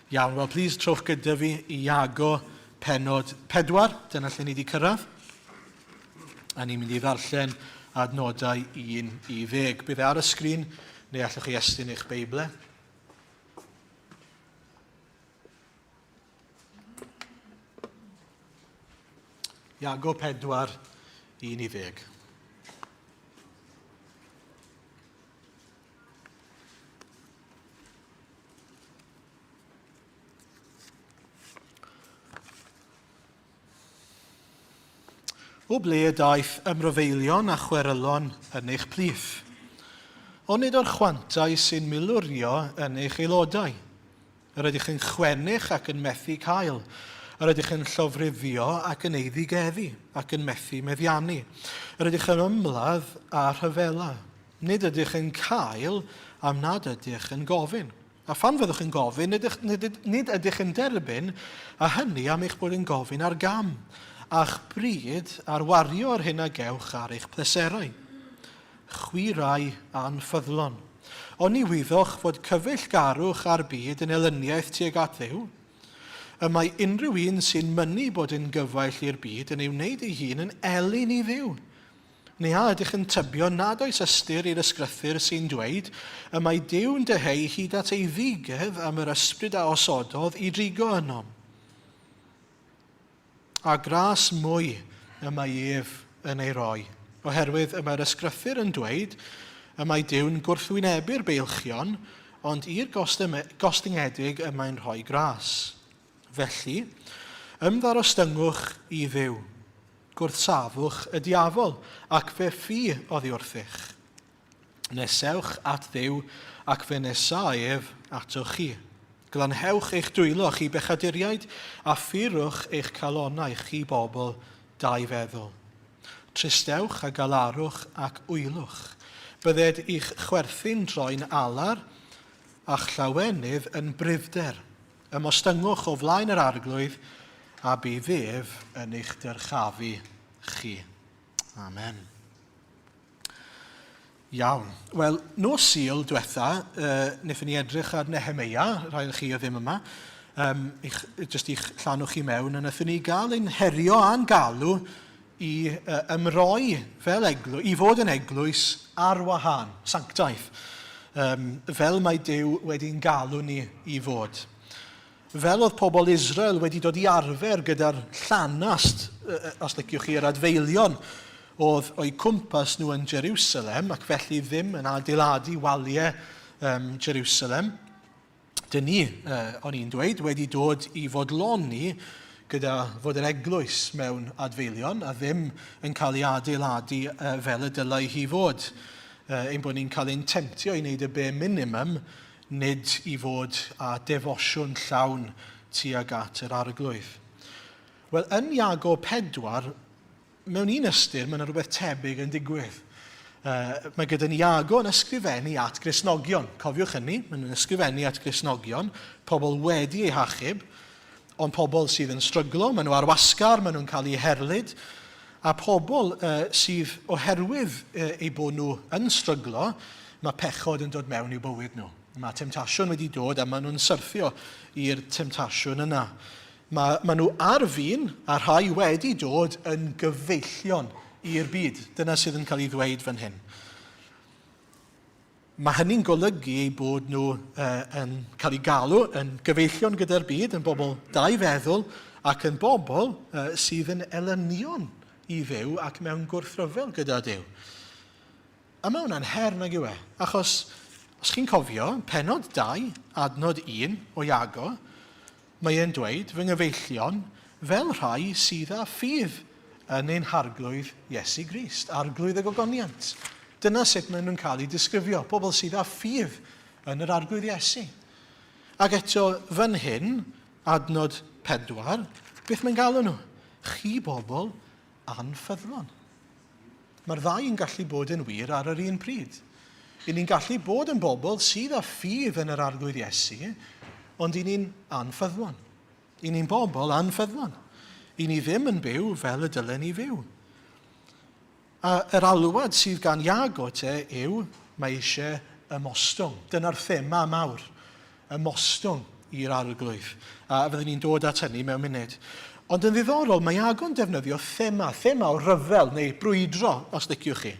Iawn, wel plîs trowch gyda fi i Iago pennod 4, dyna lle ni wedi cyrraedd. A ni'n mynd i ddarllen adnodau 1 i 10. Bydd e ar y sgrin, neu allwch chi estyn eich Beible. Iago 4, 1 i 10. O ble y daeth ymryfeilion a chwerylon yn eich plith? Onid o'r chwantau sy'n milwrio yn eich aelodau? Yr ydych yn chwennych ac yn methu cael. Yr ydych yn llofruddio ac yn eiddigeddu ac yn methu meddiannu. Yr ydych yn ymladd a rhyfela. Nid ydych yn cael am nad ydych yn gofyn. A phan fyddwch yn gofyn, nid, nid, nid ydych yn derbyn, a hynny am eich bod yn gofyn ar gam, a'ch bryd ar wario yr hyn a gewch ar eich pleserau. Chwi rai anffyddlon. Oni wyddoch fod cyfeillgarwch â'r byd yn elyniaeth tuag at Dduw? Y mae unrhyw un sy'n mynnu bod yn gyfaill i'r byd yn ei wneud ei hun yn elyn i Dduw. Neu a ydych yn tybio nad oes ystyr i'r ysgrythur sy'n dweud, Y mae Duw'n dyheu hyd at ei ddigedd am yr ysbryd a osododd i drigo ynom? A gras mwy y mae ef yn ei roi, oherwydd y mae'r ysgrythur yn dweud, Y mae Duw'n gwrthwynebu'r beilchion, ond i'r gostyngedig y mae'n rhoi gras. Felly, ymddarostyngwch i Dduw. Gwrthsafwch y diafol, ac fe ffi oddi wrthych. Nesewch at Dduw, ac fe nesâ ef atoch chi. Glanhewch eich dwylo, chi bechaduriaid, a phurwch eich calonnau, chi bobl dau-feddwl. Tristewch a galarwch ac wylwch. Bydded i'ch chwerthin droi'n alar, a'ch llawenydd yn brudd-der. Ymostyngwch o flaen yr Arglwydd, a bydd ef yn eich dyrchafu chi. Amen. Iawn. Wel, nos Sul diwetha, uh, wnaethon ni edrych ar Nehemeia, rhai o chi o ddim yma, um, ich, jyst i'ch llanw chi mewn, a wnaethon ni gael ein herio a'n galw i uh, ymroi fel eglwys, i fod yn eglwys ar wahân, sanctaidd, um, fel mae Duw wedi'n galw ni i fod. Fel oedd pobl Israel wedi dod i arfer gyda'r llanast, os liciwch chi, yr adfeilion oedd o'u cwmpas nhw yn Jerusalem, ac felly ddim yn adeiladu waliau um, Jerusalem, Dyn ni, uh, o'n i'n dweud, wedi dod i fodloni gyda fod yr eglwys mewn adfeilion a ddim yn cael ei adeiladu uh, fel y dylai hi fod. Uh, ein bod ni'n cael ein temtio i wneud y bare minimum, nid i fod â defosiwn llawn tuag at yr arglwydd. Wel, yn Iago 4, Mewn un ystyr, mae yna rhywbeth tebyg yn digwydd. Uh, mae gyda ni Iago yn ysgrifennu at Gristnogion. Cofiwch hynny, maen nhw'n ysgrifennu at Gristnogion, pobl wedi eu hachub, ond pobl sydd yn stryglo, maen nhw ar wasgar, maen nhw'n cael eu herlid, a pobl uh, sydd oherwydd uh, eu bod nhw yn stryglo, mae pechod yn dod mewn i'w bywyd nhw. Mae temtasiwn wedi dod a maen nhw'n syrthio i'r temtasiwn yna. Mae, maen nhw ar fin, a rhai wedi dod yn gyfeillion i'r byd. Dyna sydd yn cael ei ddweud fan hyn. Mae hynny'n golygu eu bod nhw uh, yn cael eu galw yn gyfeillion gyda'r byd, yn bobl dau feddwl, ac yn bobl uh, sydd yn elynion i Dduw ac mewn gwrthryfel gyda Duw. A mae hwnna'n her, nag yw e? Achos, os chi'n cofio, pennod 2, adnod 1 o Iago, Mae e'n dweud, Fy nghyfeillion, fel rhai sydd â ffydd yn ein Harglwydd Iesu Grist, Arglwydd y gogoniant. Dyna sut maen nhw'n cael eu disgrifio, pobl sydd â ffydd yn yr Arglwydd Iesu. Ac eto, fan hyn, adnod 4, beth mae'n galw nhw? Chi bobl anffyddlon. Mae'r ddau yn gallu bod yn wir ar yr un pryd. I ni'n gallu bod yn bobl sydd â ffydd yn yr Arglwydd Iesu, ond i ni'n anffyddlon. I ni'n bobl anffyddlon. I ni ddim yn byw fel y dylen ni fyw. A yr alwad sydd gan Iago te yw mae eisiau ymostwng. Dyna'r thema mawr. Ymostwng. i'r Arglwydd. A fyddwn ni'n dod at hynny mewn munud. Ond yn ddiddorol, mae Iago'n defnyddio thema, thema o ryfel neu brwydro, os liciwch chi.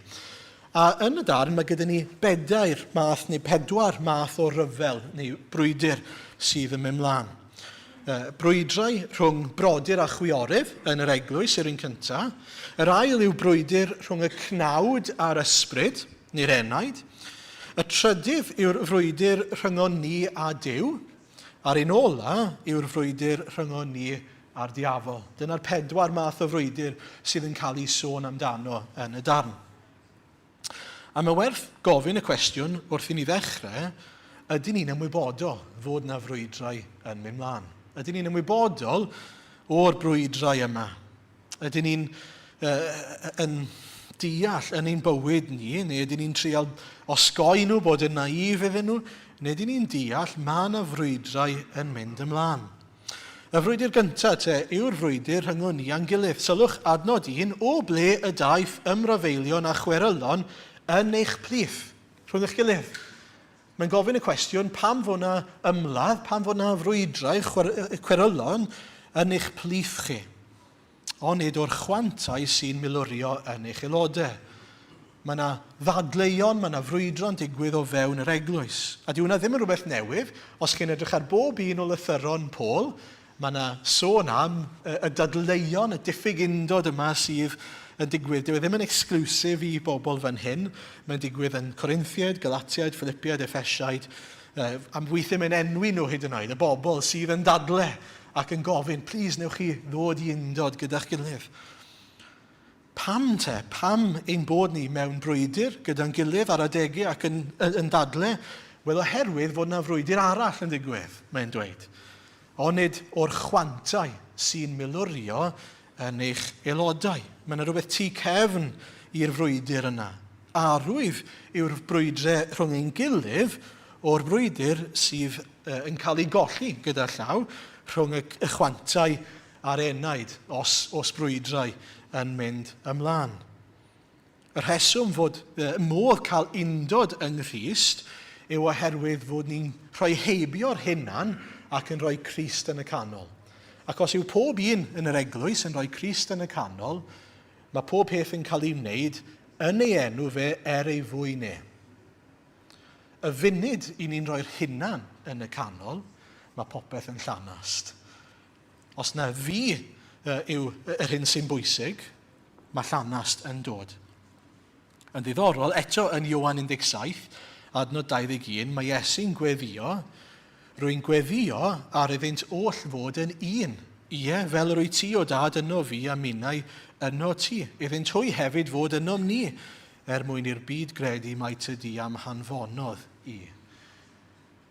A yn y darn mae gyda ni bedair math neu pedwar math o ryfel neu brwydr sydd yn mynd mlaen. Brwydrau rhwng brodyr a chwiorydd yn yr eglwys yw'r un cyntaf. Yr ail yw brwydr rhwng y cnawd a'r ysbryd, neu'r enaid. Y trydydd yw'r frwydr rhyngon ni a Duw, a'r un ola yw'r frwydr rhyngon ni a'r diafol. Dyna'r pedwar math o frwydr sydd yn cael ei sôn amdano yn y darn. A mae werth gofyn y cwestiwn wrth i ni ddechrau, ydyn ni'n ymwybodol fod na frwydrau yn mynd mlaen? Ydyn ni'n ymwybodol o'r brwydrau yma? Ydyn ni'n uh, yn deall yn ein bywyd ni, neu ydyn ni'n trial osgoi nhw, bod yn naif iddyn nhw, neu ydyn ni'n deall mae yna frwydrau yn mynd ymlaen? Y frwydr gyntaf te yw'r frwydr rhyngon ni a'n gilydd. Sylwch adnod 1, o ble y daeth ymrafeilion a chwerylon yn eich plith, rhwng eich gilydd? Mae'n gofyn y cwestiwn, pam fod yna ymladd, pam fod yna frwydrau chwerylon yn eich plith chi? Onid o'r chwantau sy'n milwrio yn eich aelodau? Mae yna ddadleuon, mae yna frwydro'n digwydd o fewn yr eglwys. A dyw hwnna ddim yn rhywbeth newydd. Os chi'n edrych ar bob un o lythyron Paul, mae yna sôn am y dadleuon, y diffyg undod yma sydd yn digwydd. Dyw e ddim yn exclusive i bobl fan hyn. Mae'n digwydd yn Corinthiaid, Galatiaid, Philippiaid, Effesiaid. Am weithiau mae'n enwi nhw hyd yn oed, y bobl sydd yn dadle ac yn gofyn, please, newch chi ddod i undod gyda'ch gilydd. Pam te? Pam ein bod ni mewn brwydr gyda'n gilydd ar adegau ac yn, yn, yn dadle? Wel, oherwydd fod yna frwydr arall yn digwydd, mae'n dweud. Onid o'r chwantau sy'n milwrio yn eich aelodau. Mae yna rhywbeth tu cefn i'r frwydr yna. Arwydd yw'r brwydre rhwng ein gilydd o'r brwydr sydd yn cael ei golli gyda llaw rhwng y chwantau a'r enaid os os brwydrau yn mynd ymlaen. Y rheswm fod y modd cael undod yng Nghrist yw oherwydd fod ni'n rhoi heibio'r hunan ac yn rhoi Crist yn y canol. Ac os yw pob un yn yr eglwys yn rhoi Crist yn y canol, mae pob peth yn cael ei wneud yn ei enw fe er ei fwyn e. Y funud i ni'n rhoi'r hunan yn y canol, mae popeth yn llanast. Os na fi yw yr hyn sy'n bwysig, mae llanast yn dod. Yn ddiddorol, eto yn Ioan 17, adnod 21, mae Iesu'n gweddio, rwy'n gweddio ar iddynt oll fod yn un. Ie, fel yr wyt ti o dad yno fi a minnau yno ti, iddynt hwy hefyd fod ynom ni, er mwyn i'r byd gredu mai ty di am hanfonodd i.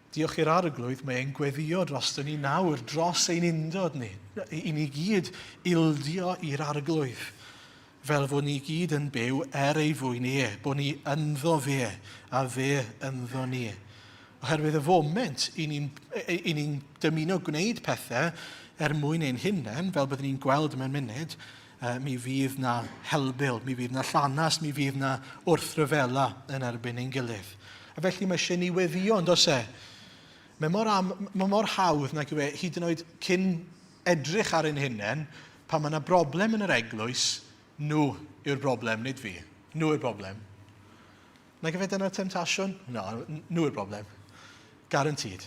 Diolch i'r Arglwydd, mae e'n gweddio droston ni nawr, dros ein undod ni, i ni gyd ildio i'r Arglwydd, fel fod ni gyd yn byw er ei fwyn e, bod ni ynddo fe, a fe ynddo ni. Oherwydd y foment i ni'n i ni dymuno gwneud pethau er mwyn ein hunain, fel byddwn ni'n gweld mewn munud, mi fydd na helbul, mi fydd na llanas, mi fydd na wrthryfela yn erbyn ein gilydd. A felly mae eisiau ni weddio, yn does e? Mae mor, am, mae mor hawdd nag yw e, hyd yn oed cyn edrych ar ein hunain, pan mae yna broblem yn yr eglwys, nhw yw'r broblem, nid fi. Nhw yw'r broblem. Nag yw e dyna'r temtasiwn? No, nhw yw'r broblem. Guaranteed.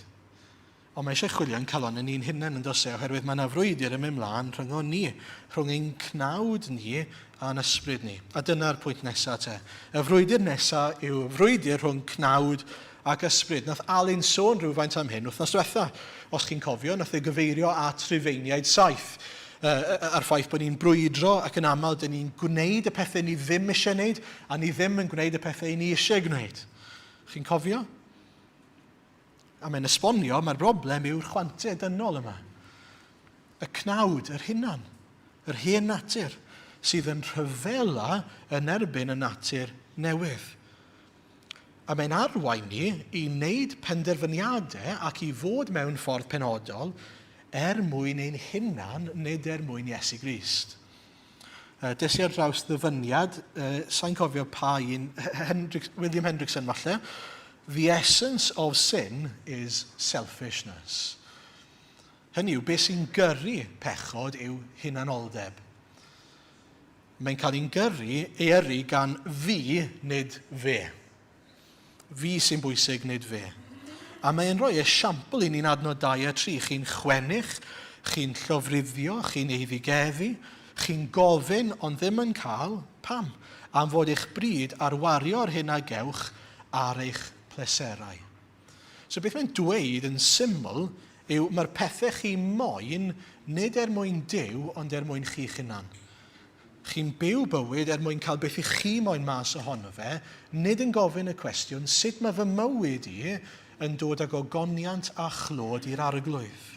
Ond mae eisiau chwilio yn calon yn ni'n hunain yn does e, oherwydd mae yna frwydr yn mynd mlaen rhyngon ni, rhwng ein cnawd ni a'n ysbryd ni. A dyna'r pwynt nesaf te. Y frwydr nesaf yw frwydr rhwng cnawd ac ysbryd. Nath Alun sôn rhywfaint am hyn wythnos diwetha. Os chi'n cofio, nath e gyfeirio at Rufeiniaid 7. A'r ffaith bod ni'n brwydro ac yn aml dyn ni'n gwneud y pethau ni ddim eisiau gwneud a ni ddim yn gwneud y pethau ni eisiau gwneud. Chi'n cofio? A mae'n esbonio, mae'r broblem yw'r chwantau dynol yma. Y cnawd, yr hunan, yr hen natur, sydd yn rhyfela yn erbyn y natur newydd. A mae'n arwain ni i wneud penderfyniadau ac i fod mewn ffordd penodol er mwyn ein hunan, nid er mwyn Iesu Grist. Des i ar draws ddyfyniad, sa'n cofio pa un, Hendricks, William Hendrickson falle, The essence of sin is selfishness. Hynny yw, beth sy'n gyrru pechod yw hunanoldeb. Mae'n cael ein gyrru, ei yrru gan fi, nid fe. Fi sy'n bwysig, nid fe. A mae'n rhoi esiampl i ni'n adnod 2 a 3. Chi'n chwennych, chi'n llofruddio, chi'n eiddigeddu, chi'n gofyn ond ddim yn cael. Pam? Am fod eich bryd ar wario'r hyn a gewch ar eich pleserau. So beth mae'n dweud yn syml yw mae'r pethau chi moyn nid er mwyn Duw ond er mwyn chi'ch hunan. Chi'n byw bywyd er mwyn cael beth i chi moyn mas ohono fe, nid yn gofyn y cwestiwn sut mae fy mywyd i yn dod â gogoniant a chlod i'r Arglwydd.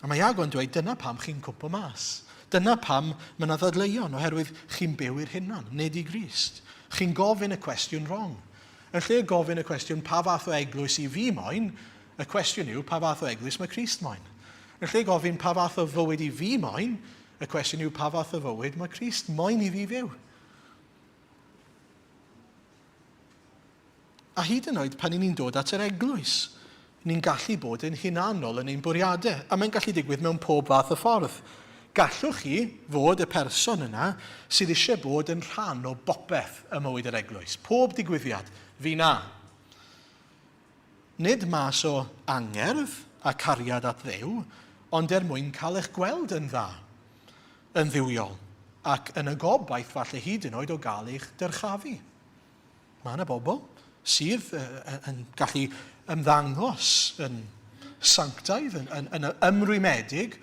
A mae Iago yn dweud dyna pam chi'n cwmpo mas. Dyna pam mae yna ddadleuon, oherwydd chi'n byw i'r hunan, nid i Grist. Chi'n gofyn y cwestiwn wrong. Yn lle gofyn y cwestiwn pa fath o eglwys i fi moyn, y cwestiwn yw pa fath o eglwys mae Crist moyn. Yn lle gofyn pa fath o fywyd i fi moyn, y cwestiwn yw pa fath o fywyd mae Crist moyn i fi fyw. A hyd yn oed pan ni'n dod at yr eglwys, ni'n gallu bod yn hunanol yn ein bwriadau, a mae'n gallu digwydd mewn pob fath o ffordd. Gallwch chi fod y person yna sydd eisiau bod yn rhan o bopeth ym mywyd yr eglwys, pob digwyddiad, fi na. Nid mas o angerdd a cariad at Dduw, ond er mwyn cael eich gweld yn dda, yn dduwiol, ac yn y gobaith falle hyd yn oed o gael eich dyrchafu. Mae yna bobl sydd yn gallu ymddangos yn sanctaidd, yn, yn, yn ymrwymedig,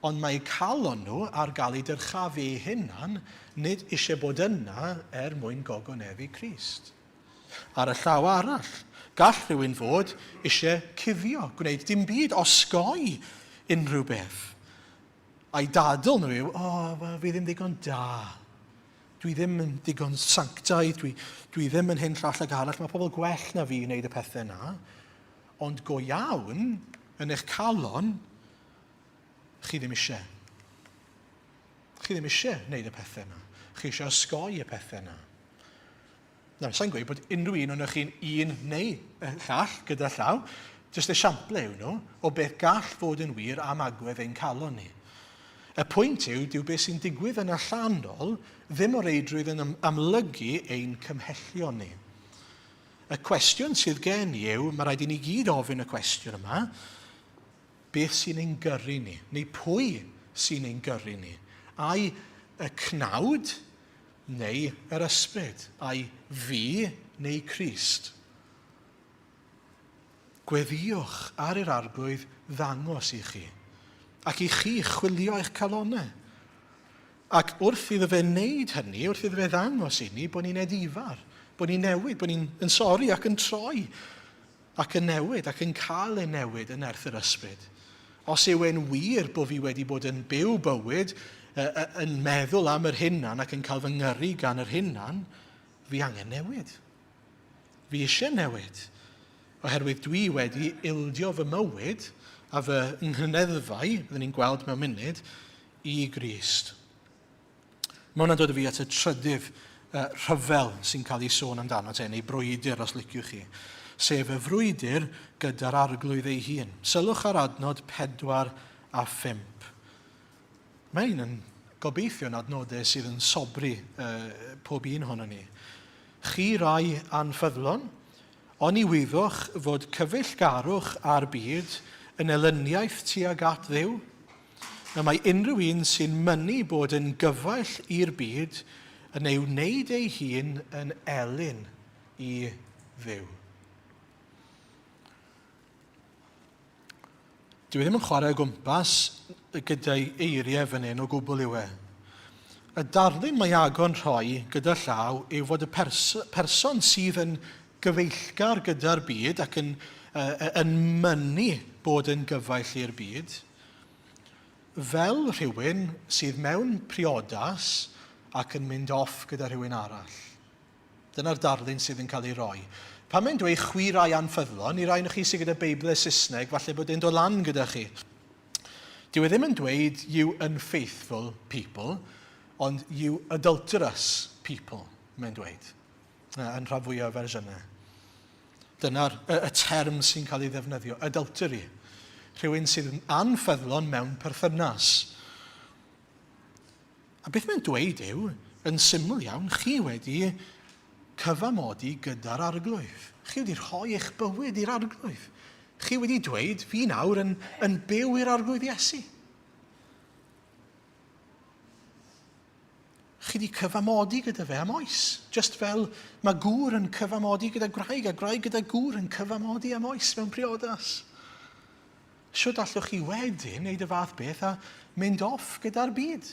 ond mae calon nhw ar gael eu dyrchafu eu hunan, nid eisiau bod yna er mwyn gogoneddu Crist. Ar y llaw arall, gall rhywun fod eisiau cuddio, gwneud dim byd, osgoi unrhyw beth. A'i dadl nhw yw, o, oh, well, fi ddim ddigon da. Dwi ddim yn ddigon sanctaidd, dwi, dwi ddim yn hyn llall ag arall, mae pobl gwell na fi i wneud y pethau yna. Ond go iawn, yn eich calon, chi ddim eisiau. Chi ddim eisiau wneud y pethau yna. Chi eisiau osgoi y pethau yna. Nawr, sa'n gweud bod unrhyw un ohonoch chi'n un neu y llall gyda llaw, jyst esiample yw nhw o beth gall fod yn wir am agwedd ein calon ni. Y pwynt yw, dyw beth sy'n digwydd yn allanol ddim o reidrwydd yn amlygu ein cymhellion ni. Y cwestiwn sydd gen i yw, mae rhaid i ni gyd ofyn y cwestiwn yma, beth sy'n ein gyrru ni? Neu pwy sy'n ein gyrru ni? Ai y cnawd neu yr ysbryd, ai fi neu Crist? Gweddïwch ar i'r Arglwydd ddangos i chi, ac i chi chwilio eich calonnau. Ac wrth iddo fe wneud hynny, wrth iddo fe ddangos i ni bod ni'n edifar, bod ni'n newid, bod ni'n yn sori ac yn troi, ac yn newid ac yn cael ei newid yn nerth yr ysbryd. Os yw e'n wir bod fi wedi bod yn byw bywyd yn meddwl am yr hunan ac yn cael fy ngyrru gan yr hunan, fi angen newid. Fi eisiau newid. Oherwydd dwi wedi ildio fy mywyd a fy nghneddfau, byddwn ni'n gweld mewn munud, i Grist. Mae hwnna'n dod â fi at y trydydd uh, rhyfel sy'n cael ei sôn amdano te, neu brwydr os liciwch chi, sef y frwydr gyda'r arglwydd ei hun. Sylwch ar adnod 4 a 5. Mae un yn gobeithio yn adnodau sydd yn sobri uh, pob un ohono ni. Chi rai anffyddlon, oni wyddoch fod cyfeillgarwch â'r byd yn elyniaeth tuag at Dduw? Y mae unrhyw un sy'n mynnu bod yn gyfaill i'r byd yn ei wneud ei hun yn elyn i Dduw. Dyw e ddim yn chwarae o gwmpas gyda'i eiriau fan hyn o gwbl yw e. Y darlun mae Iago'n rhoi gyda llaw yw fod y pers person sydd yn gyfeillgar gyda'r byd ac yn, uh, yn mynnu bod yn gyfaill i'r byd, fel rhywun sydd mewn priodas ac yn mynd off gyda rhywun arall. Dyna'r darlun sydd yn cael ei roi. Pan mae'n dweud chwi rai anffyddlon, i rai chi sydd gyda Beiblau Saesneg, falle bod e'n dod lan gyda chi. Dyw e ddim yn dweud you unfaithful people, ond you adulterous people, mae'n dweud, yn rhan fwyaf o fersiynau. Dyna'r y, y term sy'n cael ei ddefnyddio, adultery. Rhywun sydd yn anffyddlon mewn perthynas. A beth mae'n dweud yw, yn syml iawn, chi wedi cyfamodi gyda'r arglwydd. Chi wedi rhoi eich bywyd i'r arglwydd. Chi wedi dweud, fi nawr yn, yn byw i'r arglwydd Iesu. Chi wedi cyfamodi gyda fe am oes. Just fel mae gŵr yn cyfamodi gyda gwraig a gwraig gyda gŵr yn cyfamodi am oes mewn priodas. Shwt allwch chi wedyn wneud y fath beth a mynd off gyda'r byd?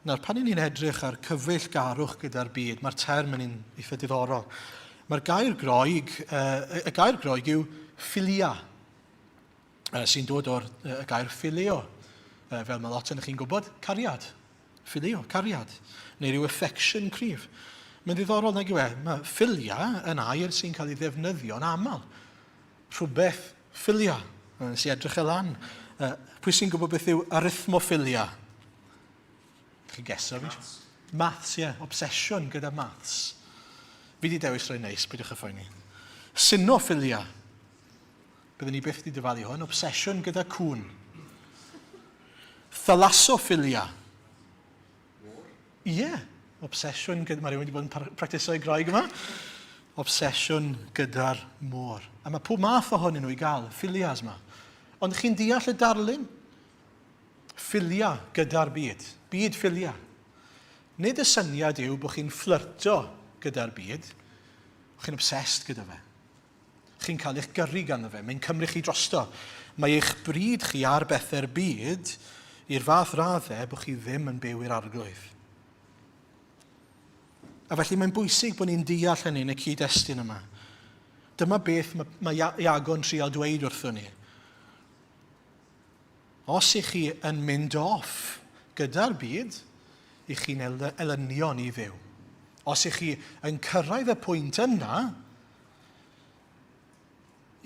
Nawr, pan ni'n edrych ar cyfeillgarwch gyda'r byd, mae'r term yn un eitha diddorol. Mae'r gair Groeg, uh, y gair Groeg yw philia, uh, sy'n dod o'r uh, gair phileo, uh, fel mae lot yn chi'n gwybod, cariad. Phileo, cariad, neu rhyw affection cryf. Mae'n ddiddorol nag yw e? Mae philia yn air sy'n cael ei ddefnyddio'n aml. Rhywbeth philia, nes i edrych e lan. Pwy sy'n gwybod beth yw arithmophilia? Chi'n geso fi? Maths. Maths, ie. Yeah. Obsesiwn gyda maths. Fi wedi dewis rhoi neis, peidiwch â phoeni. Sinophilia. Byddwn ni byth wedi dyfalu hwn. Obsesiwn gyda cŵn. Thalasophilia. Ie, yeah, obsesiwn gyda... Mae rhywun wedi bod yn practiso i Groeg yma. Obsesiwn gyda'r môr. A mae pob math ohonyn nhw i gael, philias yma. Ond chi'n deall y darlun? Philia gyda'r byd. Byd philia. Nid y syniad yw bod chi'n fflyrto gyda'r byd, chi'n obsessed gyda fe. Chi'n cael eich gyrru ganddo fe, mae'n cymryd chi drosto. Mae eich bryd chi ar bethau'r byd i'r fath raddau bod chi ddim yn byw i'r arglwydd. A felly mae'n bwysig bod ni'n deall hynny yn y cyd-destun yma. Dyma beth mae, mae Iago'n trial dweud wrthon ni. Os ych chi yn mynd off gyda'r byd, ych chi'n elynion i Dduw. Os ych chi yn cyrraedd y pwynt yna,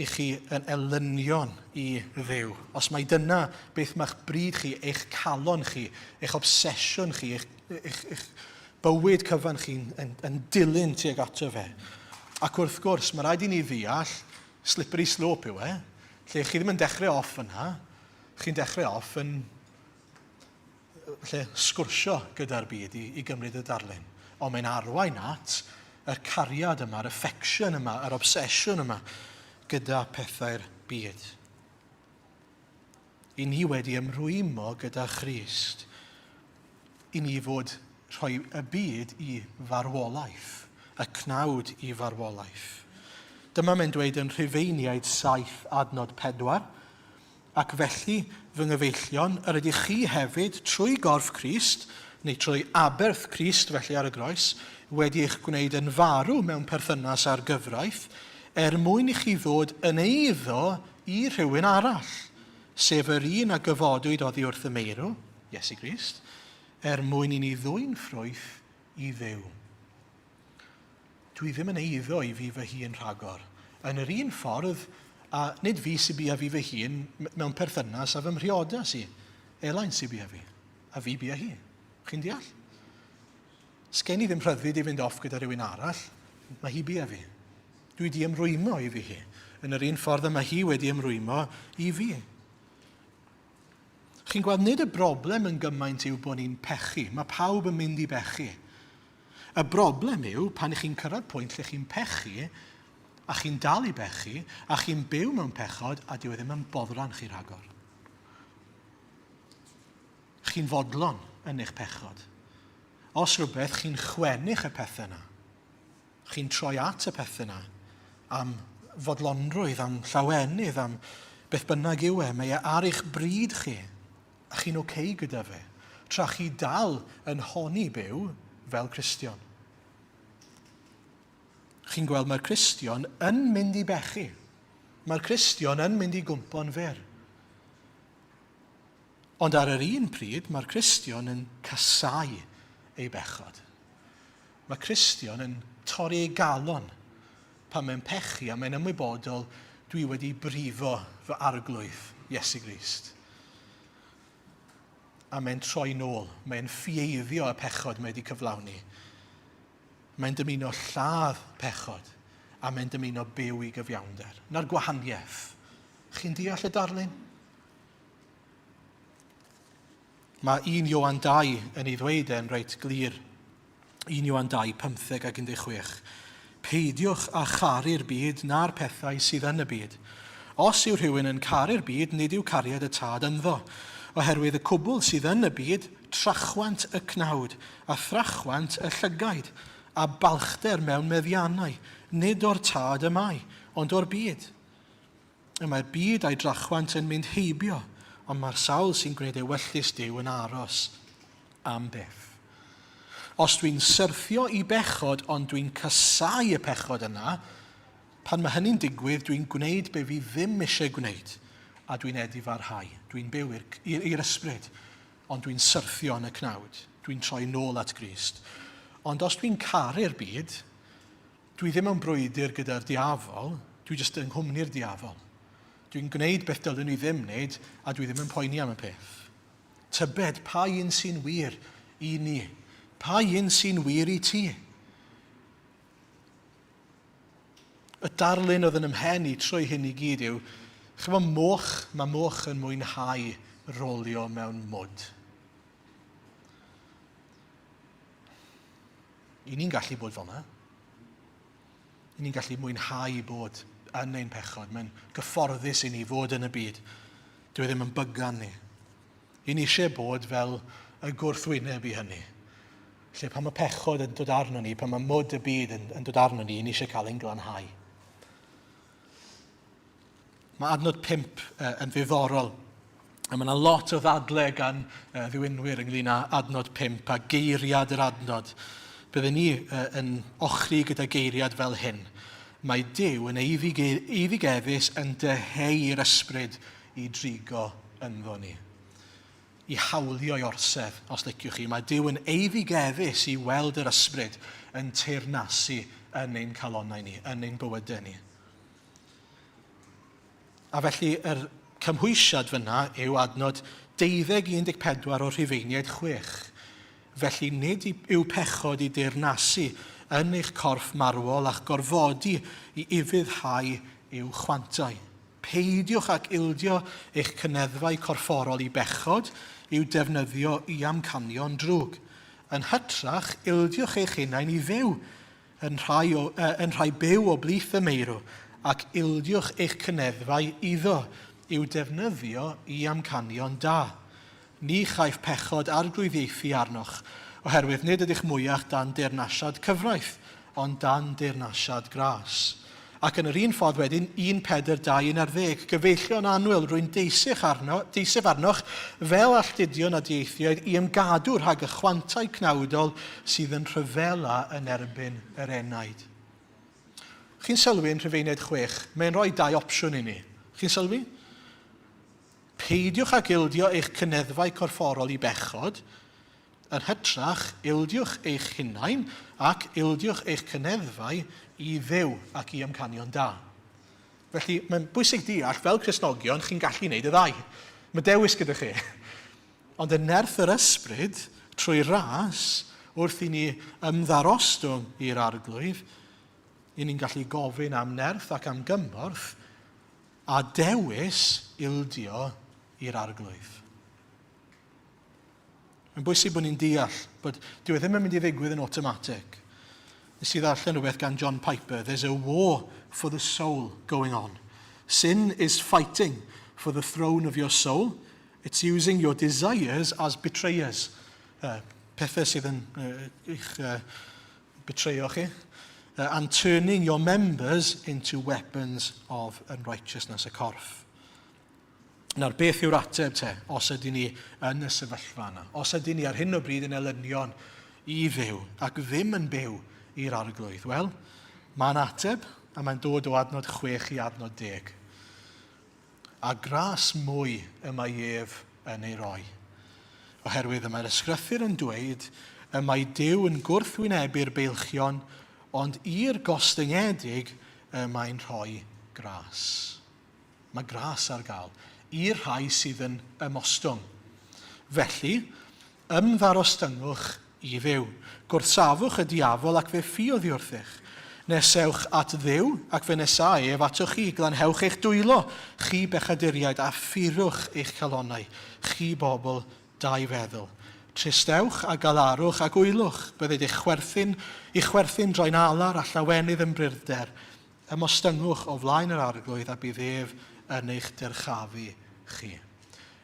ych chi yn elynion i Dduw. Os mai dyna beth mae'ch bryd chi, eich calon chi, eich obsesiwn chi, eich, eich, eich bywyd cyfan chi'n yn, yn dilyn tuag ato fe. Ac wrth gwrs, mae rhaid i ni ddeall, slippery slope yw e, Lle chi ddim yn dechrau off fyna, chi'n dechrau off yn lle sgwrsio gyda'r byd i, i gymryd y darlun. Ond mae'n arwain at yr cariad yma, yr affection yma, yr obsesiwn yma gyda pethau'r byd. I ni wedi ymrwymo gyda Christ, i ni fod rhoi y byd i farwolaeth, y cnawd i farwolaeth. Dyma mae'n dweud yn Rhufeiniaid 7 adnod 4, Ac felly, fy nghyfeillion, yr ydych chi hefyd, trwy gorff Crist, neu trwy aberth Crist felly ar y groes, wedi eich gwneud yn farw mewn perthynas â'r gyfraith, er mwyn i chi ddod yn eiddo i rhywun arall, sef yr un a gyfodwyd oddi wrth y meirw, Iesu Grist, er mwyn i ni ddwyn ffrwyth i Dduw. Dwi ddim yn eiddo i fi fy hun rhagor. Yn yr un ffordd, a nid fi sy'n bia fi fy hun mewn perthynas â fy mhriodas i. Elain sy'n bia fi, a fi bia hi. Chi'n deall? Sgen i ddim rhyddid i fynd off gyda rhywun arall, mae hi bia fi. Dwi wedi ymrwymo i fi hi. Yn yr un ffordd y mae hi wedi ymrwymo i fi. Chi'n gweld, nid y broblem yn gymaint yw bod ni'n pechu. Mae pawb yn mynd i bechu. Y broblem yw pan ych chi'n cyrraedd pwynt lle chi'n pechu, a chi'n dal i bechu, a chi'n byw mewn pechod, a dyw e ddim yn boddran chi rhagor. Chi'n fodlon yn eich pechod. Os rhywbeth, chi'n chwennych y pethau yna. Chi'n troi at y pethau yna am fodlonrwydd, am llawenydd, am beth bynnag yw e. Mae e ar eich bryd chi, a chi'n oce okay gyda fe, tra chi dal yn honni byw fel Cristion. Chi'n gweld mae'r Cristion yn mynd i bechu. Mae'r Cristion yn mynd i gwmpo'n fyr. Ond ar yr un pryd, mae'r Cristion yn casau ei bechod. Mae Cristion yn torri ei galon pan mae'n pechu a mae'n ymwybodol dwi wedi brifo fy arglwydd, Iesu Grist. A mae'n troi nôl, mae'n ffieiddio y pechod mae wedi cyflawni. Mae'n dymuno lladd pechod a mae'n dymuno byw i gyfiawnder. Na'r gwahaniaeth. Chi'n deall y darlun? Mae 1 Ioan 2 yn ei ddweud e'n reit glir. 1 Ioan 2, 15 ac 16. Peidiwch â charu'r byd na'r pethau sydd yn y byd. Os yw rhywun yn caru'r byd, nid yw cariad y Tad ynddo. Oherwydd y cwbl sydd yn y byd, trachwant y cnawd, a thrachwant y llygaid, a balchder mewn meddiannau, nid o'r Tad y mae, ond o'r byd. Y mae'r byd a'i drachwant yn mynd heibio, ond mae'r sawl sy'n gwneud ewyllys Duw yn aros am byth. Os dwi'n syrthio i bechod ond dwi'n casáu y pechod yna, pan mae hynny'n digwydd dwi'n gwneud be fi ddim eisiau gwneud a dwi'n edifarhau. Dwi'n byw i'r ysbryd, ond dwi'n syrthio yn y cnawd. Dwi'n troi nôl at Grist. Ond os dwi'n caru'r byd, Dwi ddim mewn brwydr gyda'r diafol, dwi jyst yng nghwmni'r diafol. Dwi'n gwneud beth dylwn i ddim wneud a dwi ddim yn poeni am y peth. Tybed pa un sy'n wir i ni? Pa un sy'n wir i ti? Y darlun oedd yn ymhen i trwy hyn i gyd yw, chymod moch, mae moch yn mwynhau rolio mewn mwd. I ni'n gallu bod fel yna. I ni'n gallu mwynhau bod yn ein pechod. Mae'n gyfforddus i ni fod yn y byd. Dwi e ddim yn bygan ni. I ni eisiau bod fel y gwrthwyneb i hynny. Lle pan mae pechod yn dod arno ni, pan mae mwd y byd yn, yn dod arno ni, i ni eisiau cael ein glanhau. Mae adnod 5 yn ddiddorol. A mae yna lot o ddadle gan ddiwinwyr ynglyn â adnod 5 a geiriad yr adnod. Byddwn ni yn ochri gyda geiriad fel hyn. Mae Duw yn eiddigeddus yn dyheu i'r ysbryd i drigo ynddo ni. I hawlio ei orsedd, os liciwch chi. Mae Duw yn eiddigeddus i weld yr ysbryd yn teyrnasu yn ein calonnau ni, yn ein bywydau ni. A felly yr cymhwysiad fyna yw adnod 12-14 o'r Rhufeiniaid 6. Felly nid yw pechod i deyrnasu yn eich corff marwol a'ch gorfodi i ufuddhau i'w chwantau. Peidiwch ag ildio eich cyneddfau corfforol i bechod i'w defnyddio i amcanion drwg. Yn hytrach, ildiwch eich hunain i Dduw yn rhai, o, yn rhai byw o blith y meirw, ac ildiwch eich cyneddfau iddo, i'w defnyddio i amcanion da. Ni chaiff pechod arglwyddiaethu arnoch, oherwydd nid ydych mwyach dan deyrnasiad cyfraith, ond dan deyrnasiad gras. Ac yn yr un ffordd wedyn, 1 Pedr 2, 11, Gyfeillion annwyl, rwy'n deisych arno, deisef arnoch fel alltudion a dieithiaid i ymgadw rhag y chwantau cnawdol sydd yn rhyfela yn erbyn yr enaid. Chi'n sylwi yn Rhufeiniaid 6, mae'n rhoi dau opsiwn i ni. Chi'n sylwi? Peidiwch ag ildio eich cyneddfau corfforol i bechod, Yn hytrach, ildiwch eich hunain ac ildiwch eich cyneddfau i Dduw ac i amcanion da. Felly, mae'n bwysig deall, fel Cristnogion, chi'n gallu gwneud y ddau. Mae dewis gyda chi. Ond yn nerth yr ysbryd, trwy ras, wrth i ni ymddarostwng i'r arglwydd, i ni'n gallu gofyn am nerth ac am gymorth a dewis ildio i'r arglwydd. Mae'n bwysig bod ni'n deall bod dyw e ddim yn mynd i ddigwydd yn automatic. Nes i ddarllen rhywbeth gan John Piper. There's a war for the soul going on. Sin is fighting for the throne of your soul. It's using your desires as betrayers. Uh, pethau sydd yn uh, eich uh, betrayo chi. Uh, and turning your members into weapons of unrighteousness, y corff. Nawr, beth yw'r ateb te, os ydyn ni yn y sefyllfa yna? Os ydyn ni ar hyn o bryd yn elynion i Dduw ac ddim yn byw i'r arglwydd? Wel, mae'n ateb a mae'n dod o adnod 6 i adnod 10. A gras mwy y mae ef yn ei roi. Oherwydd y mae'r ysgrythur yn dweud y mae Duw yn gwrthwynebu'r beilchion, ond i'r gostyngedig y mae'n rhoi gras. Mae gras ar gael i'r rhai sydd yn ymostwng. Felly, ymddarostyngwch i Dduw. Gwrthsafwch y diafol ac fe ffiodd i wrthych. Nesewch at Dduw ac fe nesâi ef atoch chi. Glanhewch eich dwylo, chi bechaduriaid, a phurwch eich calonnau, chi bobl da i feddwl. Tristewch a galarwch ac wylwch, bydded eich chwerthin i chwerthin droi'n alar a llawenydd yn brurder. Ymostyngwch o flaen yr Arglwydd a bydd ef yn eich dyrchafu chi.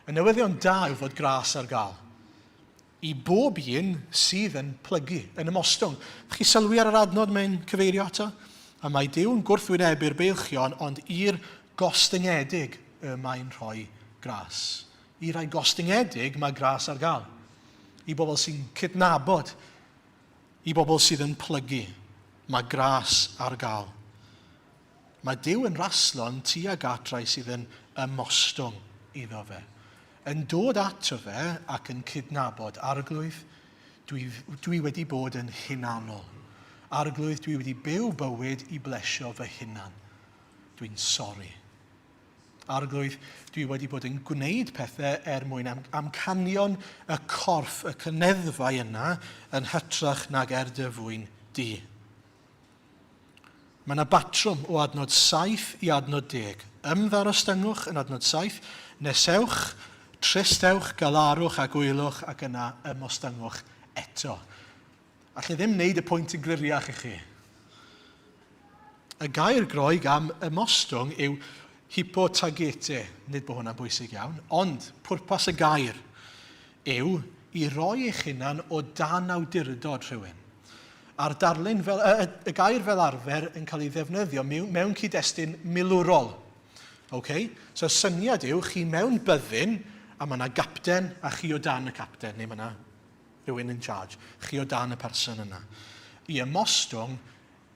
Y newyddion da yw fod gras ar gael i bob un sydd yn plygu, yn ymostwng. Chi sylwi ar yr adnod mae'n cyfeirio ato? A mae Duw'n gwrthwynebu'r beilchion, ond i'r gostyngedig y mae'n rhoi gras. I rai gostyngedig mae gras ar gael. I bobl sy'n cydnabod, i bobl sydd yn plygu, mae gras ar gael. Mae Duw yn raslon tuag at rai sydd yn ymostwng iddo fe. Yn dod ato fe ac yn cydnabod, Arglwydd, dwi, dwi wedi bod yn hunanol. Arglwydd, dwi wedi byw bywyd i blesio fy hunan. Dwi'n sori. Arglwydd, dwi wedi bod yn gwneud pethau er mwyn am, amcanion y corff, y cyneddfau yna, yn hytrach nag er dy fwyn di. Mae yna batrwm o adnod 7 i adnod 10. Ymddarostyngwch yn adnod 7, nesewch, tristewch, galarwch a gwylwch ac yna ymostyngwch eto. Alla i ddim wneud y pwynt yn gliriach i chi. Y gair Groeg am ymostwng yw hypotagete. Nid bod hwnna'n bwysig iawn, ond pwrpas y gair yw i roi eich hunan o dan awdurdod rhywun. A'r darlun fel, y, y gair fel arfer yn cael ei ddefnyddio mewn, mewn cyd-destun milwrol. Okay? So syniad yw chi mewn byddin a mae yna gapten a chi o dan y capten, neu mae yna rhywun in charge, chi o dan y person yna. I ymostwng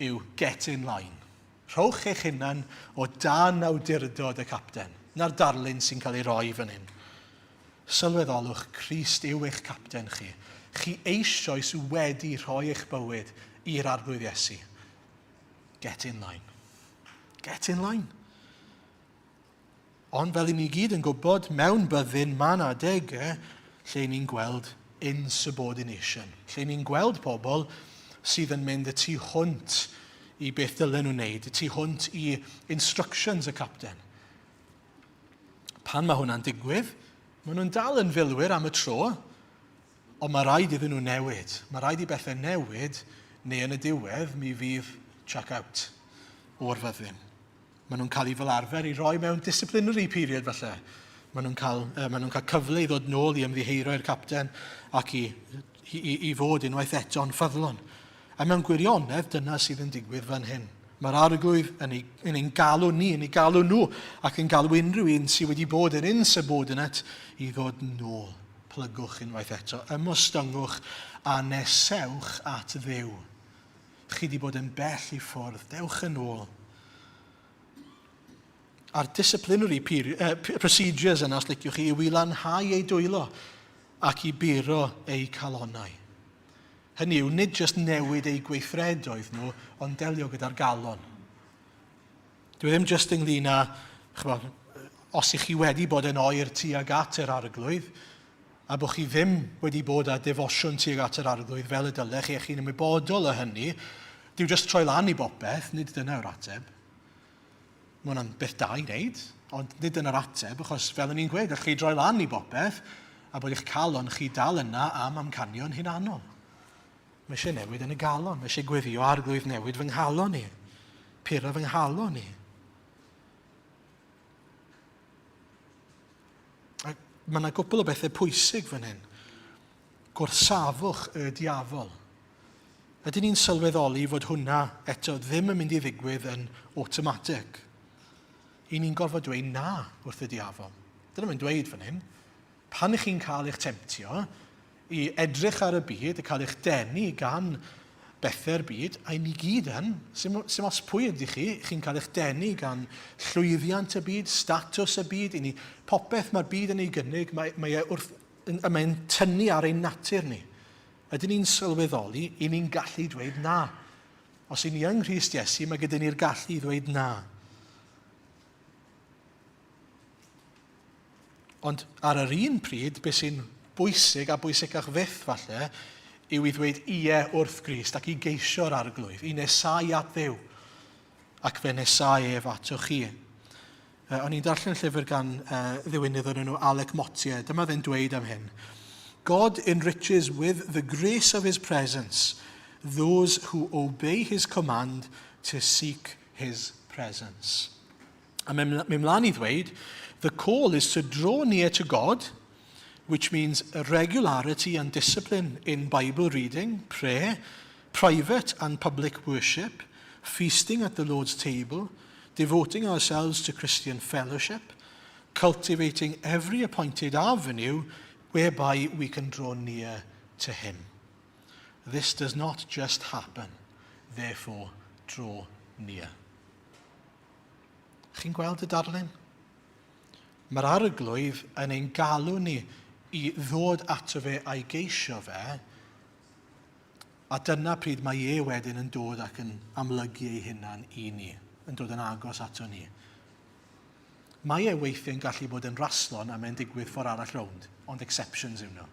yw get in line. Rhowch eich hunan o dan awdurdod y capten. Na'r darlun sy'n cael ei roi fan hyn. Sylweddolwch, Crist yw eich capten chi. Chi eisoes wedi rhoi eich bywyd i'r Arglwydd Iesu. Get in line. Get in line. Ond fel i ni gyd yn gwybod, mewn byddin mae yna adegau lle ni'n gweld insubordination, lle ni'n gweld pobl sydd yn mynd y tu hwnt i beth dylen nhw wneud, y tu hwnt i instructions y capten. Pan mae hwnna'n digwydd, maen nhw'n dal yn filwyr am y tro, ond mae rhaid iddyn nhw newid. Mae rhaid i bethau newid, neu yn y diwedd mi fydd check out o'r fyddin. Maen nhw'n cael eu fel arfer i roi mewn disciplinary period falle. Maen nhw'n cael, uh, maen nhw'n cael cyfle i ddod nôl i ymddiheuro i'r capten ac i, i, i fod unwaith eto'n ffyddlon. A mewn gwirionedd, dyna sydd yn digwydd fan hyn. Mae'r arglwydd yn, ei, yn ein galw ni, yn ei galw nhw, ac yn galw unrhyw un sydd wedi bod yn insubordinate i ddod nôl. Plygwch unwaith eto, ymostyngwch a nesewch at Dduw. Chi wedi bod yn bell i ffwrdd, dewch yn ôl. A'r disciplinary period, procedures yna, os liciwch chi, yw i lanhau eu dwylo ac i buro eu calonnau. Hynny yw, nid jyst newid eu gweithredoedd nhw, ond delio gyda'r galon. Dwi ddim jyst ynglyn â, chymod, os ych chi wedi bod yn oer tuag at yr arglwydd, a bod chi ddim wedi bod â defosiwn tuag at yr arglwydd fel y dylech chi, a chi'n ymwybodol o hynny, dyw jyst troi lan i bopeth, nid dyna yw'r ateb. Mae hwnna'n beth da i wneud, ond nid dyna'r ateb, achos fel o'n i'n gweud, allwch chi droi lan i bopeth, a bod eich calon chi dal yna am amcanion hunanol. Mae eisiau newid yn y galon. Mae eisiau gweddio arglwydd newid fy nghalon i. Pura fy nghalon i. A mae yna gwpl o bethau pwysig fan hyn. Gwrthsafwch y diafol. Ydyn ni'n sylweddoli fod hwnna eto ddim yn mynd i ddigwydd yn automatic? I ni'n gorfod dweud na wrth y diafol. Dyna mae'n dweud fan hyn. Pan ych chi'n cael eich temtio i edrych ar y byd, a cael eich denu gan bethau'r byd, a ni gyd yn, sy'n sy os pwy ydych chi, chi'n cael eich denu gan llwyddiant y byd, statws y byd, i ni, popeth mae'r byd yn ei gynnig, mae, mae e wrth, mae'n tynnu ar ein natur ni. Ydyn ni'n sylweddoli, i ni'n gallu dweud na. Os i ni yng Nghrist Iesu, mae gyda ni'r gallu i ddweud na. Ond ar yr un pryd, beth sy'n bwysig a bwysicach fyth falle, yw i ddweud ie wrth Grist ac i geisio'r arglwydd, i nesau at Dduw, ac fe nesau ef atoch chi. O'n i'n darllen llyfr gan ddiwinydd o'r enw Alec Motyer. Dyma fe'n dweud am hyn. God enriches with the grace of his presence those who obey his command to seek his presence. A mae'n mynd mlaen i ddweud, the call is to draw near to God, which means regularity and discipline in Bible reading, prayer, private and public worship, feasting at the Lord's table, devoting ourselves to Christian fellowship, cultivating every appointed avenue whereby we can draw near to him. This does not just happen, therefore draw near. Chi'n gweld y darlun? Mae'r arglwydd yn ein galw ni i ddod ato fe a'i geisio fe, a dyna pryd mae e wedyn yn dod ac yn amlygu ei hunan i ni, yn dod yn agos ato ni. Mae e weithiau'n gallu bod yn raslon a mae'n digwydd ffordd arall rownd, ond exceptions yw nhw.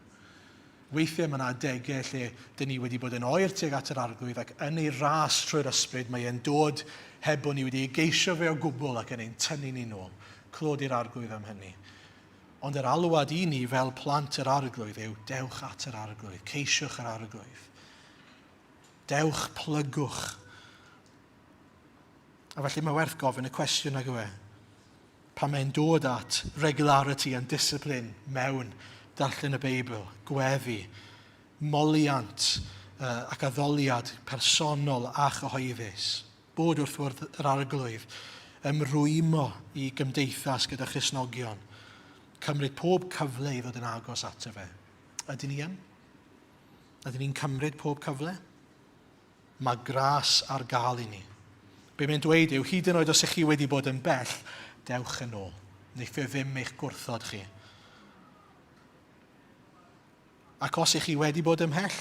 Weithiau mae yna adegau lle dyn ni wedi bod yn oer tuag at yr arglwydd ac yn ei ras trwy'r ysbryd mae e'n dod heb bod ni wedi ei geisio fe o gwbl ac yn ein tynnu ni nôl. Clod i'r arglwydd am hynny. Ond yr alwad i ni fel plant yr arglwydd yw dewch at yr arglwydd, ceisiwch yr arglwydd. Dewch, plygwch. A felly mae werth gofyn y cwestiwn nag yw e? Pan mae'n dod at regularity and discipline mewn darllen y Beibl, gweddi, moliant uh, ac addoliad personol a chyhoeddus, bod wrth wrth yr arglwydd, ymrwymo i gymdeithas gyda Christnogion, cymryd pob cyfle i ddod yn agos ato fe. Ydyn ni yn? Ydyn ni'n cymryd pob cyfle? Mae gras ar gael i ni. Be mae'n dweud yw, hyd yn oed os ych chi wedi bod yn bell, dewch yn ôl. Wneith e ddim eich gwrthod chi. Ac os ych chi wedi bod ymhell,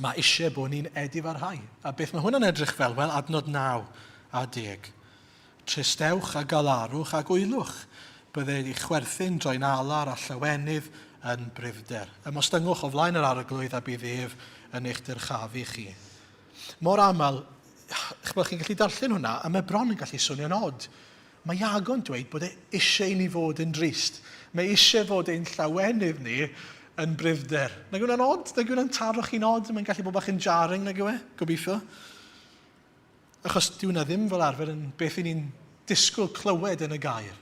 mae eisiau bod ni'n edifarhau. A beth mae hwnna'n edrych fel? Wel, adnod 9 a 10. Tristewch a galarwch ac wylwch. Bydded i chwerthin droi'n alar a llawenydd yn brudd-der. Ymostyngwch o flaen yr Arglwydd a bydd ef yn eich dyrchafu chi. Mor aml, ch'mod, chi'n gallu darllen hwnna, a mae bron yn gallu swnio'n od. Mae Iago'n dweud bod e eisiau i ni fod yn drist. Mae eisiau fod ein llawenydd ni yn brudd-der. Nag yw hwnna'n od? Nag yw hwnna'n taro chi'n od? Mae'n gallu bod bach yn jarring, nag yw e? Gobeithio. Achos dyw hwnna ddim fel arfer yn beth i ni'n disgwyl clywed yn y gair.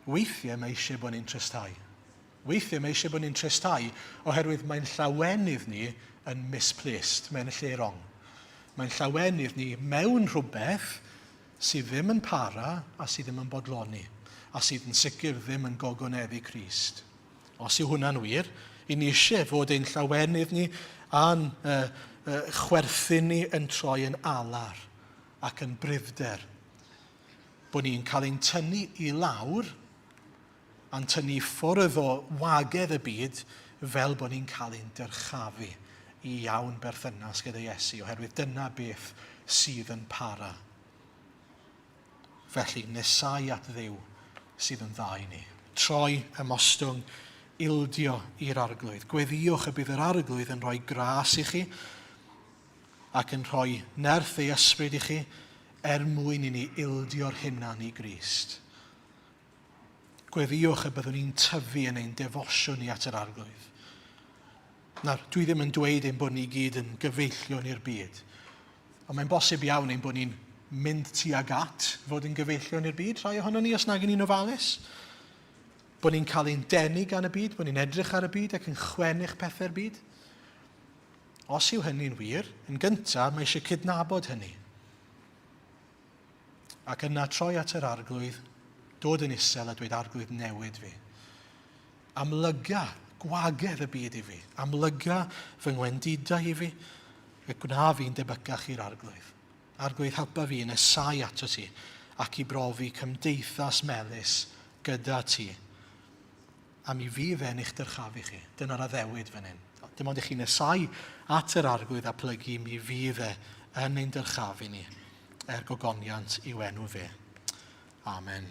Weithiau mae eisiau bod ni'n tristau. Weithiau mae eisiau bod ni'n tristau oherwydd mae'n llawenydd ni yn misplaced, mae'n y lle wrong. Mae'n llawenydd ni mewn rhywbeth sydd ddim yn para a sydd ddim yn bodloni, a sydd yn sicr ddim yn gogoneddu Crist. Os yw hwnna'n wir, i ni eisiau fod ein llawenydd ni a'n uh, uh, chwerthin ni yn troi yn alar ac yn brudd-der. Bod ni'n cael ein tynnu i lawr a'n tynnu i ffwrdd o wagedd y byd fel bod ni'n cael ein dyrchafu i iawn berthynas gyda Iesu, oherwydd dyna beth sydd yn para. Felly, nesau at Dduw sydd yn dda i ni. Troi, ymostwng, ildio i'r Arglwydd. Gweddïwch y bydd yr Arglwydd yn rhoi gras i chi ac yn rhoi nerth ei ysbryd i chi er mwyn i ni ildio'r hunan i Grist. Gweddïwch y byddwn ni'n tyfu yn ein defosiwn ni at yr Arglwydd. Nawr, dwi ddim yn dweud ein bod ni gyd yn gyfeillion i'r byd. Ond mae'n bosib iawn ein bod ni'n mynd tuag at fod yn gyfeillion i'r byd, rhai ohonon ni, os nag ni'n ofalus. Bod ni'n cael ein denu gan y byd, bod ni'n edrych ar y byd ac yn chwennych pethau'r byd. Os yw hynny'n wir, yn gyntaf mae eisiau cydnabod hynny. Ac yna troi at yr arglwydd, dod yn isel a dweud arglwydd newid fi. Amlyga gwagedd y byd i fi. Amlyga fy ngwendidau i fi. Y gwna fi'n debycach i'r arglwydd. Arglwydd helpa fi yn esau ato ti ac i brofi cymdeithas melys gyda ti. A mi fydd e'n eich dyrchafu chi. Dyna'r addewid fan hyn. Dim ond i chi nesau at yr arglwydd a plygu, mi fydd e yn ein dyrchafu ni er gogoniant i'w enw fe. Amen.